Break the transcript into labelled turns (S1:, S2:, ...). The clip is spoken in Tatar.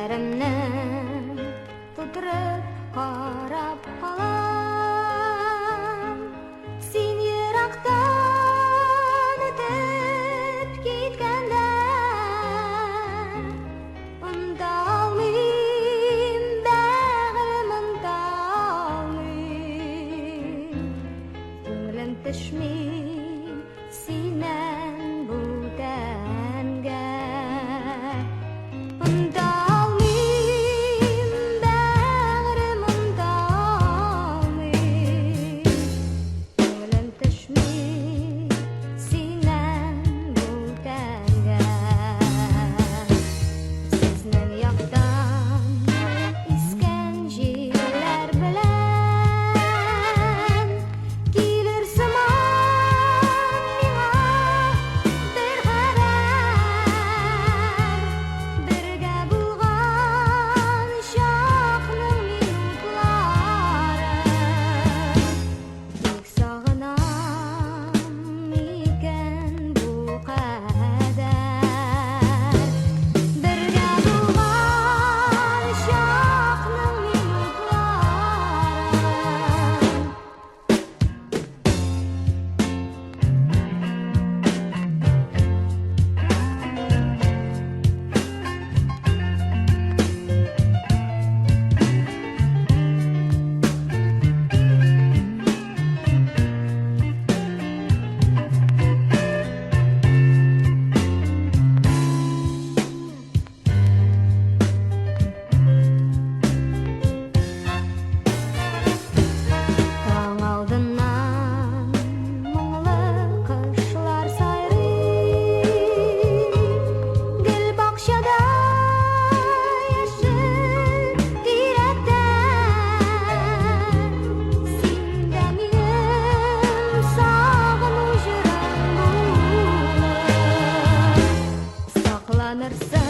S1: Күзләремне тутырып карап калам. Син ерактан үтеп киткәндә, оныта алмыйм, бәгырем, оныта алмыйм. Күңелем төшми синнән бүтәнгә. Оныта алмыйм, бәгырем, оныта алмыйм. Күңелем төшми синнән бүтәнгә. Сезнең яктан искән җилләр белән килер сыман миңа бер хәбәр. Бергә булган чакның минутларын бик сагынам микән бу кадәр? Бергә булган чакның минутларын. Таң алдыннан моңлы кошлар сайрый, гөл бакчада, яшел тирәктә. Син дә минем сагыну җырым булып сакланырсың.